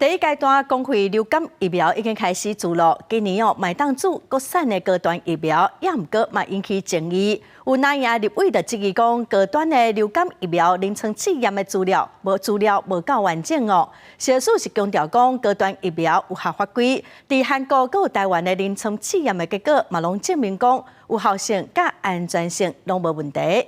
第一階段公費流感疫苗已經開始注咯，今年哦，嘛會當注國產的高端疫苗，也毋過嘛引起爭議。有藍營立委就質疑講，高端的流感疫苗臨床試驗的資料無夠完整哦。食藥署是強調講，高端疫苗有合法規，佇韓國閣有台灣的臨床試驗的結果嘛，攏證明講有效性佮安全性攏無問題。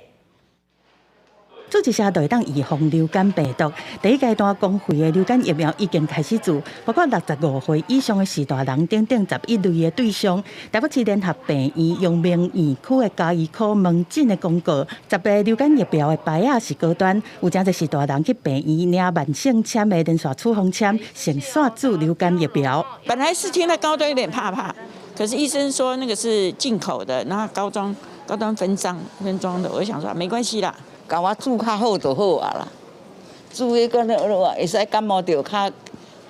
注一聲就會當預防流感病毒。第一階段公費的流感疫苗已經開始注，包括65歲以上的序大人等等11類的對象。台北市聯合病院陽明院區的家醫科門診的廣告，10個流感疫苗的牌仔是高端，有誠濟序大人去病院領慢性籤的連續處方籤，先煞注流感疫苗。本來是聽到高端有點怕怕，可是醫生說那個是進口的，然後高端分裝的，我想說沒關係啦。共我注較好就好啊啦，注彼個會使感冒著較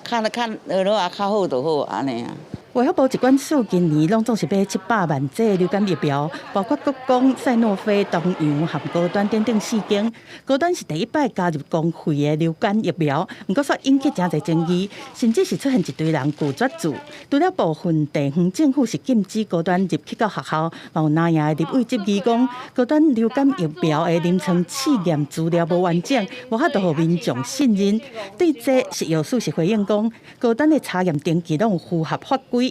較較學落啊較好就好按呢啊。衛福部疾管署今年攏總是買700萬劑流感疫苗，包括國光、賽諾菲、東洋和高端等等四間。高端是第一擺加入公費的流感疫苗，毋過煞引起誠濟爭議，甚至是出現一堆人拒絕注。除了部分地方政府是禁止高端入去到學校，嘛有藍營的立委質疑講，高端流感疫苗的臨床試驗資料無完整，無法度予民眾信任。對這食藥署是回應講，高端的查驗登記攏有符合法規。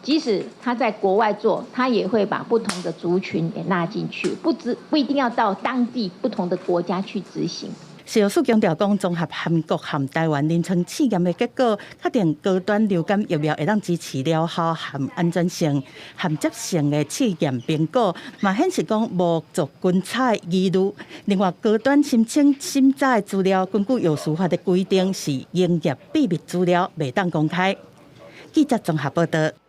即使他在國外做，他也會把不同的族群也納進去，不一定要到當地不同的國家去執行。食藥署強調講，綜合韓國和台灣臨床試驗的結果，確定高端流感疫苗會當支持療效和安全性，銜接性的試驗評估嘛顯示講無族群差疑慮。另外，高端申請審查的資料，根據藥師法的規定是營業秘密資料，袂當公開。記者綜合報道。